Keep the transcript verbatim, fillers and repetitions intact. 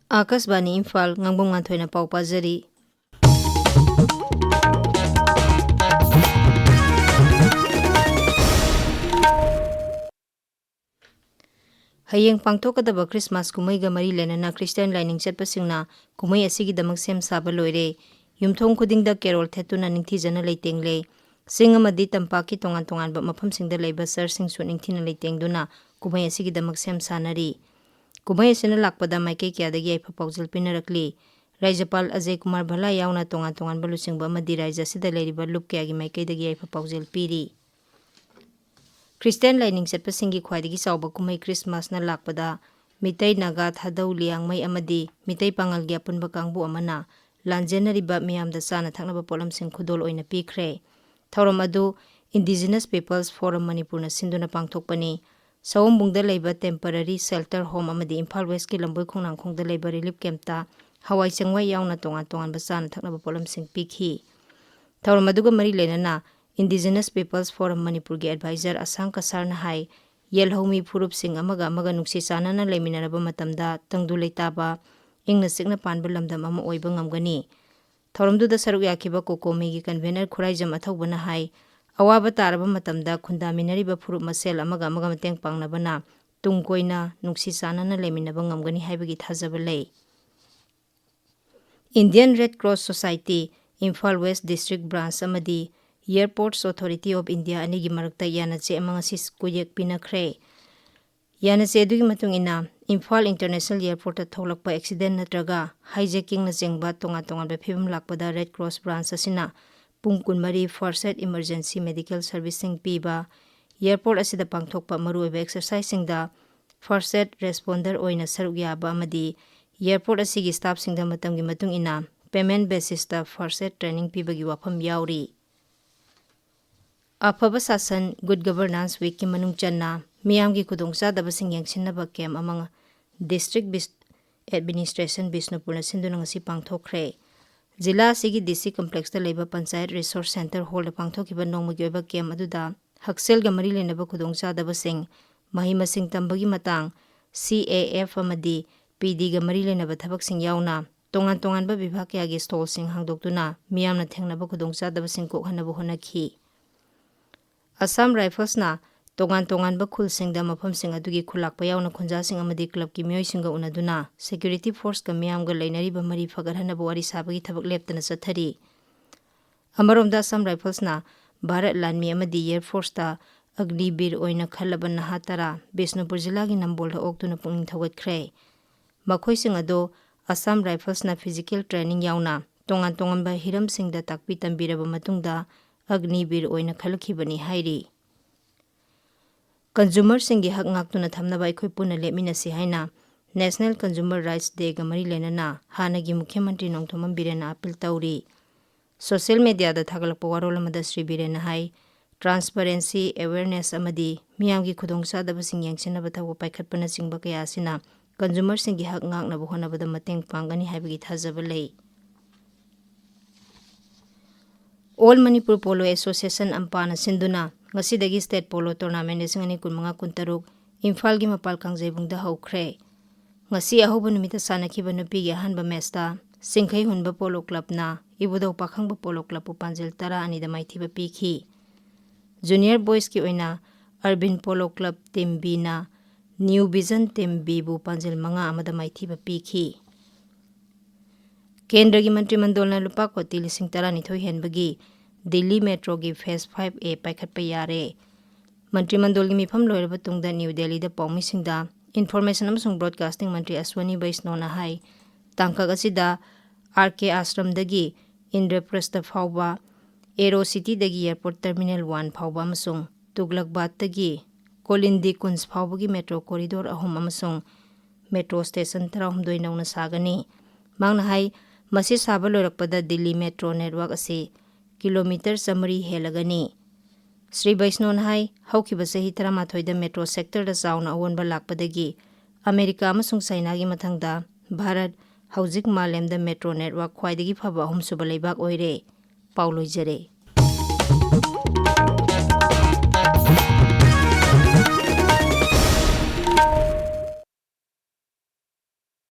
ꯑꯥꯀꯥꯁꯕꯥꯅꯤ ꯏꯝꯐꯥꯜ, ꯉꯥꯡꯕꯝ ꯉꯥꯟꯊꯣꯏꯅ ꯄꯥꯎ ꯄꯥꯖꯔꯤ꯫ ꯍꯌꯦꯡ ꯄꯥꯡꯊꯣꯛꯀꯗꯕ ꯈ꯭ꯔꯤꯁꯃꯥꯁ ꯀꯨꯝꯍꯩꯒ ꯃꯔꯤ ꯂꯩꯅꯅ ꯈ꯭ꯔꯤꯁꯇꯤꯌꯥꯟ ꯂꯥꯏꯅꯤꯡ ꯆꯠꯄꯁꯤꯡꯅ ꯀꯨꯝꯍꯩ ꯑꯁꯤꯒꯤꯗꯃꯛ ꯁꯦꯝ ꯁꯥꯕ ꯂꯣꯏꯔꯦ꯫ ꯌꯨꯝꯊꯣꯡ ꯈꯨꯗꯤꯡꯗ ꯀꯦꯔꯣꯜ ꯊꯦꯠꯇꯨꯅ ꯅꯤꯡꯊꯤꯖꯅ ꯂꯩꯇꯦꯡꯂꯦ꯫ ꯆꯤꯡ ꯑꯃꯗꯤ ꯇꯝꯄꯥꯛꯀꯤ ꯇꯣꯉꯥꯟ ꯇꯣꯉꯥꯟꯕ ꯃꯐꯝꯁꯤꯡꯗ ꯂꯩꯕ ꯆꯔꯆꯁꯤꯡꯁꯨ ꯅꯤꯡꯊꯤꯅ ꯂꯩꯇꯦꯡꯗꯨꯅ ꯀꯨꯝꯍꯩ ꯑꯁꯤꯒꯤꯗꯃꯛ ꯁꯦꯝ ꯁꯥꯅꯔꯤ꯫ ꯀꯨꯝꯍꯩ ꯑꯁꯤꯅ ꯂꯥꯛꯄꯗ ꯃꯥꯏꯀꯩ ꯀꯌꯥꯗꯒꯤ ꯌꯥꯏꯐ ꯄꯥꯎꯖꯦꯜ ꯄꯤꯅꯔꯛꯂꯤ꯫ ꯔꯥꯖ꯭ꯌꯄꯥꯜ ꯑꯖꯌ ꯀꯨꯃꯥꯔ ꯚꯜꯂꯥ ꯌꯥꯎꯅ ꯇꯣꯉꯥꯟ ꯇꯣꯉꯥꯟꯕ ꯂꯨꯆꯤꯡꯕ ꯑꯃꯗꯤ ꯔꯥꯖ꯭ꯌ ꯑꯁꯤꯗ ꯂꯩꯔꯤꯕ ꯂꯨꯞ ꯀꯌꯥꯒꯤ ꯃꯥꯏꯀꯩꯗꯒꯤ ꯌꯥꯏꯐ ꯄꯥꯎꯖꯦꯜ ꯄꯤꯔꯤ꯫ ꯈ꯭ꯔꯤꯁꯇꯤꯌꯥꯟ ꯂꯥꯏꯅꯤꯡ ꯆꯠꯄꯁꯤꯡꯒꯤ ꯈ꯭ꯋꯥꯏꯗꯒꯤ ꯆꯥꯎꯕ ꯀꯨꯝꯍꯩ ꯈ꯭ꯔꯤꯁꯃꯥꯁꯅ ꯂꯥꯛꯄꯗ ꯃꯤꯇꯩ, ꯅꯥꯒꯥ, ꯊꯥꯗꯧ, ꯂꯤꯌꯥꯡꯃꯩ ꯑꯃꯗꯤ ꯃꯤꯇꯩ ꯄꯥꯉꯜꯒꯤ ꯑꯄꯨꯟꯕ ꯀꯥꯡꯕꯨ ꯑꯃꯅ ꯂꯥꯟꯖꯦꯟꯅꯔꯤꯕ ꯃꯤꯌꯥꯝꯗ ꯆꯥꯅ ꯊꯛꯅꯕ ꯄꯣꯠꯂꯝꯁꯤꯡ ꯈꯨꯗꯣꯜ ꯑꯣꯏꯅ ꯄꯤꯈ꯭ꯔꯦ꯫ ꯊꯧꯔꯝ ꯑꯗꯨ Indigenous Peoples Forum ꯃꯅꯤꯄꯨꯔꯅ ꯁꯤꯟꯗꯨꯅ ꯄꯥꯡꯊꯣꯛꯄꯅꯤ꯫ ꯁꯑꯣꯝꯕꯨꯡꯗ ꯂꯩꯕ temporary shelter home ꯑꯃꯗꯤ ꯏꯝꯐꯥꯜ ꯋꯦꯁꯀꯤ ꯂꯝꯕꯣꯏ ꯈꯣꯡꯅꯥꯡꯈꯣꯡꯗ ꯂꯩꯕ relief campꯇ ꯍꯋꯥꯏ ꯆꯦꯡꯋꯥꯏ ꯌꯥꯎꯅ ꯇꯣꯉꯥꯟ ꯇꯣꯉꯥꯟꯕ ꯆꯥꯅ ꯊꯛꯅꯕ ꯄꯣꯠꯂꯝꯁꯤꯡ ꯄꯤꯈꯤ꯫ ꯊꯧꯔꯝ ꯑꯗꯨꯒ ꯃꯔꯤ ꯂꯩꯅꯅ Indigenous Peoples Forum ꯃꯅꯤꯄꯨꯔꯒꯤ advisor ꯑꯁꯥꯡ ꯀꯁꯥꯔꯅ ꯍꯥꯏ, ꯌꯦꯜꯍꯧꯃꯤ ꯐꯨꯔꯨꯞꯁꯤꯡ ꯑꯃꯒ ꯑꯃꯒ ꯅꯨꯡꯁꯤ ꯆꯥꯟꯅꯅ ꯂꯩꯃꯤꯟꯅꯔꯕ ꯃꯇꯝꯗ ꯇꯪꯗꯨ ꯂꯩꯇꯥꯕ, ꯏꯪꯅ ꯆꯤꯛꯅ ꯄꯥꯟꯕ ꯂꯝꯗꯝ ꯑꯃ ꯑꯣꯏꯕ ꯉꯝꯒꯅꯤ꯫ ꯊꯧꯔꯝꯗꯨꯗ ꯁꯔꯨꯛ ꯌꯥꯈꯤꯕ ꯀꯣꯀꯣꯃꯤꯒꯤ convener ꯈꯨꯔꯥꯏꯖꯝ ꯑꯊꯧꯕꯅ ꯍꯥꯏ, ꯑꯋꯥꯕ ꯇꯥꯔꯕ ꯃꯇꯝꯗ ꯈꯨꯟꯗꯥꯃꯤꯟꯅꯔꯤꯕ ꯐꯨꯔꯨꯞ ꯃꯁꯦꯜ ꯑꯃꯒ ꯑꯃꯒ ꯃꯇꯦꯡ ꯄꯥꯡꯅꯕꯅ ꯇꯨꯡ ꯀꯣꯏꯅ ꯅꯨꯡꯁꯤ ꯆꯥꯟꯅꯅ ꯂꯩꯃꯤꯟꯅꯕ ꯉꯝꯒꯅꯤ ꯍꯥꯏꯕꯒꯤ ꯊꯥꯖꯕ ꯂꯩ꯫ Indian Red Cross Society, Imphal West District Branch ꯑꯃꯗꯤ Airports Authority of India ꯑꯅꯤꯒꯤ ꯃꯔꯛꯇ ꯌꯥꯅꯆꯦ ꯑꯃ ꯉꯁꯤ ꯀꯨꯌꯦꯛ ꯄꯤꯅꯈ꯭ꯔꯦ꯫ ꯌꯥꯅꯆꯦ ꯑꯗꯨꯒꯤ ꯃꯇꯨꯡ ꯏꯟꯅ, ꯏꯝꯐꯥꯜ International Airportꯇ ꯊꯣꯛꯂꯛꯄ accident ꯅꯠꯇ꯭ꯔꯒ hijackingꯅꯆꯤꯡꯕ ꯇꯣꯉꯥꯟ ꯇꯣꯉꯥꯟꯕ ꯐꯤꯕꯝ ꯂꯥꯛꯄꯗ Red Cross Branch ꯑꯁꯤꯅ ꯄꯨꯡ ꯀꯨꯟꯃꯔꯤ first aid emergency medical serviceꯁꯤꯡ ꯄꯤꯕ, airport ꯑꯁꯤꯗ ꯄꯥꯡꯊꯣꯛꯄ ꯃꯔꯨꯑꯣꯏꯕ exerciseꯁꯤꯡꯗ first aid responder ꯑꯣꯏꯅ ꯁꯔꯨꯛ ꯌꯥꯕ ꯑꯃꯗꯤ airport ꯑꯁꯤꯒꯤ staffꯁꯤꯡꯗ ꯃꯇꯝꯒꯤ ꯃꯇꯨꯡ ꯏꯟꯅ payment basisꯇ first aid training ꯄꯤꯕꯒꯤ ꯋꯥꯐꯝ ꯌꯥꯎꯔꯤ꯫ ꯑꯐꯕ ꯁꯥꯁꯟ, Good Governance Weekꯀꯤ ꯃꯅꯨꯡ ꯆꯟꯅ ꯃꯤꯌꯥꯝꯒꯤ ꯈꯨꯗꯣꯡꯆꯥꯗꯕꯁꯤꯡ ꯌꯦꯡꯁꯤꯟꯅꯕ camp ꯑꯃ District Bis-, Administration ꯕꯤꯁꯅꯨꯄꯨꯔꯅ ꯁꯤꯟꯗꯨꯅ ꯉꯁꯤ ꯄꯥꯡꯊꯣꯛꯈ꯭ꯔꯦ꯫ ꯖꯤꯂꯥ ꯑꯁꯤꯒꯤ D C complexꯇ ꯂꯩꯕ Panchayat Resource Centre hallꯗ ꯄꯥꯡꯊꯣꯛꯈꯤꯕ ꯅꯣꯡꯃꯒꯤ ꯑꯣꯏꯕ camp ꯑꯗꯨꯗ ꯍꯛꯁꯦꯜꯒ ꯃꯔꯤ ꯂꯩꯅꯕ ꯈꯨꯗꯣꯡꯆꯥꯗꯕꯁꯤꯡ, ꯃꯍꯩ ꯃꯁꯤꯡ ꯇꯝꯕꯒꯤ ꯃꯇꯥꯡ, C A F ꯑꯃꯗꯤ ꯄꯤ ꯗꯤꯒ ꯃꯔꯤ ꯂꯩꯅꯕ ꯊꯕꯛꯁꯤꯡ ꯌꯥꯎꯅ ꯇꯣꯉꯥꯟ ꯇꯣꯉꯥꯟꯕ ꯕꯤꯚꯥꯒ ꯀꯌꯥꯒꯤ ꯁ꯭ꯇꯣꯜꯁꯤꯡ ꯍꯥꯡꯗꯣꯛꯇꯨꯅ ꯃꯤꯌꯥꯝꯅ ꯊꯦꯡꯅꯕ ꯈꯨꯗꯣꯡꯆꯥꯗꯕꯁꯤꯡ ꯀꯣꯛꯍꯟꯅꯕ ꯍꯣꯠꯅꯈꯤ꯫ ꯑꯁꯥꯝ ꯔꯥꯏꯐꯜꯁꯅ ꯇꯣꯉꯥꯟ ꯇꯣꯉꯥꯟꯕ ꯈꯨꯜꯁꯤꯡꯗ ꯃꯐꯝꯁꯤꯡ ꯑꯗꯨꯒꯤ ꯈꯨꯜꯂꯥꯛꯄ ꯌꯥꯎꯅ ꯈꯨꯟꯖꯥꯁꯤꯡ ꯑꯃꯗꯤ ꯀ꯭ꯂꯕꯀꯤ ꯃꯤꯑꯣꯏꯁꯤꯡꯒ ꯎꯅꯗꯨꯅ ꯁꯦꯀ꯭ꯌꯨꯔꯤꯇꯤ ꯐꯣꯔꯁꯀ ꯃꯤꯌꯥꯝꯒ ꯂꯩꯅꯔꯤꯕ ꯃꯔꯤ ꯐꯒꯠꯍꯟꯅꯕ ꯋꯥꯔꯤ ꯁꯥꯕꯒꯤ ꯊꯕꯛ ꯂꯦꯞꯇꯅ ꯆꯠꯊꯔꯤ꯫ ꯑꯃꯔꯣꯝꯗ ꯑꯁꯥꯝ ꯔꯥꯏꯐꯜꯁꯅ ꯚꯥꯔꯠ ꯂꯥꯟꯃꯤ ꯑꯃꯗꯤ ꯑꯦꯌꯔ ꯐꯣꯔꯁꯇ ꯑꯒꯅꯤꯕꯤꯔ ꯑꯣꯏꯅ ꯈꯜꯂꯕ ꯅꯍꯥ ꯇꯔꯥ ꯕꯤꯁꯅꯨꯄꯨꯔ ꯖꯤꯂꯥꯒꯤ ꯅꯝꯕꯣꯜꯗ ꯑꯣꯛꯇꯨꯅ ꯄꯨꯛꯅꯤꯡ ꯊꯧꯒꯠꯈ꯭ꯔꯦ꯫ ꯃꯈꯣꯏꯁꯤꯡ ꯑꯗꯨ ꯑꯁꯥꯝ ꯔꯥꯏꯐꯜꯁꯅ ꯐꯤꯖꯤꯀꯦꯜ ꯇ꯭ꯔꯦꯅꯤꯡ ꯌꯥꯎꯅ ꯇꯣꯉꯥꯟ ꯇꯣꯉꯥꯟꯕ ꯍꯤꯔꯝꯁꯤꯡꯗ ꯇꯥꯛꯄꯤ ꯇꯝꯕꯤꯔꯕ ꯃꯇꯨꯡꯗ ꯑꯒꯅꯤꯕꯤꯔ ꯑꯣꯏꯅ ꯈꯜꯂꯛꯈꯤꯕꯅꯤ ꯍꯥꯏꯔꯤ꯫ ꯀꯟꯖꯨꯃꯔꯁꯤꯡꯒꯤ ꯍꯛ ꯉꯥꯛꯇꯨꯅ ꯊꯝꯅꯕ ꯑꯩꯈꯣꯏ ꯄꯨꯟꯅ ꯂꯦꯞꯃꯤꯟꯅꯁꯤ ꯍꯥꯏꯅ ꯅꯦꯁꯅꯦꯜ ꯀꯟꯖꯨꯃꯔ ꯔꯥꯏꯠꯁ ꯗꯦꯒ ꯃꯔꯤ ꯂꯩꯅꯅ ꯍꯥꯟꯅꯒꯤ ꯃꯨꯈ꯭ꯌ ꯃꯟꯇ꯭ꯔꯤ ꯅꯣꯡꯊꯣꯝꯕꯝ ꯕꯤꯔꯦꯟꯅ ꯑꯥꯄꯤꯜ ꯇꯧꯔꯤ꯫ ꯁꯣꯁꯤꯌꯦꯜ ꯃꯦꯗꯤꯌꯥꯗ ꯊꯥꯒꯠꯂꯛꯄ ꯋꯥꯔꯣꯜ ꯑꯃꯗ ꯁ꯭ꯔꯤ ꯕꯤꯔꯦꯟꯅ ꯍꯥꯏ, ꯇ꯭ꯔꯥꯟꯁꯄꯔꯦꯟꯁꯤ, ꯑꯦꯋꯦꯌꯔꯅꯦꯁ ꯑꯃꯗꯤ ꯃꯤꯌꯥꯝꯒꯤ ꯈꯨꯗꯣꯡꯆꯥꯗꯕꯁꯤꯡ ꯌꯦꯡꯁꯤꯟꯅꯕ ꯊꯕꯛ ꯄꯥꯏꯈꯠꯄꯅꯆꯤꯡꯕ ꯀꯌꯥ ꯑꯁꯤꯅ ꯀꯟꯖꯨꯃꯔꯁꯤꯡꯒꯤ ꯍꯛ ꯉꯥꯛꯅꯕ ꯍꯣꯠꯅꯕꯗ ꯃꯇꯦꯡ ꯄꯥꯡꯒꯅꯤ ꯍꯥꯏꯕꯒꯤ ꯊꯥꯖꯕ ꯂꯩ꯫ ꯑꯣꯜ ꯃꯅꯤꯄꯨꯔ ꯄꯣꯂꯣ ꯑꯦꯁꯣꯁꯤꯌꯦꯁꯟ, ꯑꯝꯄꯥꯅ ꯁꯤꯟꯗꯨꯅ ꯉꯁꯤꯗꯒꯤ ꯁ꯭ꯇꯦꯠ ꯄꯣꯂꯣ ꯇꯣꯔꯅꯥꯃꯦꯟ ꯂꯤꯁꯤꯡ ꯑꯅꯤ ꯀꯨꯟꯃꯉꯥ ꯀꯨꯟꯇꯔꯨꯛ ꯏꯝꯐꯥꯜꯒꯤ ꯃꯄꯥꯜ ꯀꯥꯡꯖꯩꯕꯨꯡꯗ ꯍꯧꯈ꯭ꯔꯦ꯫ ꯉꯁꯤ ꯑꯍꯧꯕ ꯅꯨꯃꯤꯠꯇ ꯁꯥꯟꯅꯈꯤꯕ ꯅꯨꯄꯤꯒꯤ ꯑꯍꯥꯟꯕ ꯃꯦꯆꯇ ꯆꯤꯡꯈꯩ ꯍꯨꯟꯕ ꯄꯣꯂꯣ ꯀ꯭ꯂꯕꯅ ꯏꯕꯨꯙꯧ ꯄꯥꯈꯪꯕ ꯄꯣꯂꯣ ꯀ꯭ꯂꯕꯄꯨ ꯄꯥꯟꯖꯤꯜ ꯇꯔꯥ ꯑꯅꯤꯗ ꯃꯥꯏꯊꯤꯕ ꯄꯤꯈꯤ꯫ ꯖꯨꯅꯤꯌꯔ ꯕꯣꯏꯁꯀꯤ ꯑꯣꯏꯅ ꯑꯔꯕꯤꯟ ꯄꯣꯂꯣ ꯀ꯭ꯂꯕ ꯇꯤꯝ ꯕꯤꯅ ꯅ꯭ꯌꯨ ꯚꯤꯖꯟ ꯇꯤꯝ ꯕꯤꯕꯨ ꯄꯥꯟꯖꯤꯜ ꯃꯉꯥ ꯑꯃꯗ ꯃꯥꯏꯊꯤꯕ ꯄꯤꯈꯤ꯫ ꯀꯦꯟꯗ꯭ꯔꯒꯤ ꯃꯟꯇ꯭ꯔꯤꯃꯟꯗꯜꯅ ꯂꯨꯄꯥ ꯀꯣꯇꯤ ꯂꯤꯁꯤꯡ ꯇꯔꯥꯅꯤꯊꯣꯏ ꯍꯦꯟꯕꯒꯤ ꯗꯤꯜꯂꯤ ꯃꯦꯇ꯭ꯔꯣꯒꯤ ꯐꯦꯁ ꯐꯥꯏꯚ ꯑꯦ ꯄꯥꯏꯈꯠꯄ ꯌꯥꯔꯦ꯫ ꯃꯟꯇ꯭ꯔꯤꯃꯟꯗꯜꯒꯤ ꯃꯤꯐꯝ ꯂꯣꯏꯔꯕ ꯇꯨꯡꯗ ꯅ꯭ꯌꯨ ꯗꯦꯜꯂꯤꯗ ꯄꯥꯎꯃꯤꯁꯤꯡꯗ ꯏꯟꯐꯣꯔꯃꯦꯁꯟ ꯑꯃꯁꯨꯡ ꯕ꯭ꯔꯣꯗꯀꯥꯁꯇꯤꯡ ꯃꯟꯇ꯭ꯔꯤ ꯑꯁ꯭ꯋꯅꯤ ꯕꯩꯁꯅꯣꯅ ꯍꯥꯏ, ꯇꯥꯡꯀꯛ ꯑꯁꯤꯗ ꯑꯥꯔ ꯀꯦ ꯑꯥꯁ꯭ꯔꯝꯗꯒꯤ ꯏꯟꯗ꯭ꯔꯄ꯭ꯔꯁꯊ ꯐꯥꯎꯕ, ꯑꯦꯔꯣ ꯁꯤꯇꯤꯗꯒꯤ ꯑꯦꯌꯔꯄꯣꯔꯠ ꯇꯔꯃꯤꯅꯦꯜ ꯋꯥꯟ ꯐꯥꯎꯕ ꯑꯃꯁꯨꯡ ꯇꯨꯒꯂꯛꯕꯥꯗꯇꯒꯤ ꯀꯣꯂꯤꯟꯗꯤ ꯀꯨꯟꯖ ꯐꯥꯎꯕꯒꯤ ꯃꯦꯇ꯭ꯔꯣ ꯀꯣꯔꯤꯗꯣꯔ ꯑꯍꯨꯝ ꯑꯃꯁꯨꯡ ꯃꯦꯇ꯭ꯔꯣ ꯁ꯭ꯇꯦꯁꯟ ꯇꯔꯥꯍꯨꯝꯗꯣꯏ ꯅꯧꯅ ꯁꯥꯒꯅꯤ꯫ ꯃꯍꯥꯛꯅ ꯍꯥꯏ, ꯃꯁꯤ ꯁꯥꯕ ꯂꯣꯏꯔꯛꯄꯗ ꯗꯤꯜꯂꯤ ꯃꯦꯇ꯭ꯔꯣ ꯅꯦꯠꯋꯥꯔꯛ ꯑꯁꯤ ꯀꯤꯂꯣꯃꯤꯇꯔ ꯆꯥꯃꯔꯤ ꯍꯦꯜꯂꯒꯅꯤ꯫ ꯁ꯭ꯔꯤ ꯕꯩꯁꯅꯣꯅ ꯍꯥꯏ, ꯍꯧꯈꯤꯕ ꯆꯍꯤ ꯇꯔꯥꯃꯥꯊꯣꯏꯗ ꯃꯦꯇ꯭ꯔꯣ ꯁꯦꯛꯇꯔꯗ ꯆꯥꯎꯅ ꯑꯑꯣꯟꯕ ꯂꯥꯛꯄꯗꯒꯤ ꯑꯃꯦꯔꯤꯀꯥ ꯑꯃꯁꯨꯡ ꯆꯥꯏꯅꯥꯒꯤ ꯃꯊꯪꯗ ꯚꯥꯔꯠ ꯍꯧꯖꯤꯛ ꯃꯥꯂꯦꯝꯗ ꯃꯦꯇ꯭ꯔꯣ ꯅꯦꯠꯋꯥꯔꯛ ꯈ꯭ꯋꯥꯏꯗꯒꯤ ꯐꯕ ꯑꯍꯨꯝꯁꯨꯕ ꯂꯩꯕꯥꯛ ꯑꯣꯏꯔꯦ꯫ ꯄꯥꯎ ꯂꯣꯏꯖꯔꯦ꯫